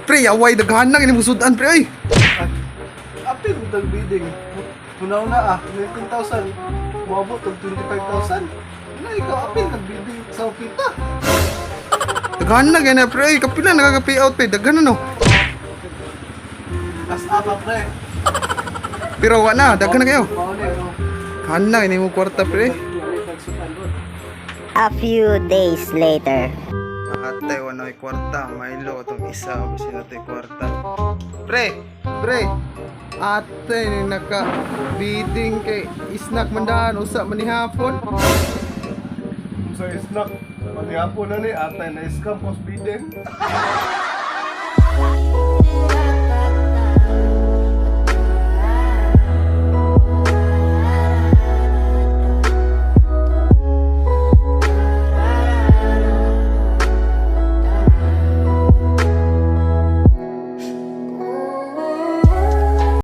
Pre, away daghan na kini sudan, pre, oy. Ay, apil mo bidding. Una-una ah, 19,000. Moabot og 25,000. Na ikaw apil nag bidding sa kita. Daghan na kini, pre, oy. Kapila nakaka-pay out, pre. Daghan na no. Las apa, pre. Pero wa na, daghan na kayo. Mao ni oh. Daghan na kini mo kwarta, pre. A few days later. Atay, wala may kwarta. Mailo itong isa. Basta na ito'y kwarta. Pre! Pre! Ate, ni naka bidding kay snack mandaan usa man ni hapon. Sa snack, manihapon na ni atay na scam post bidding.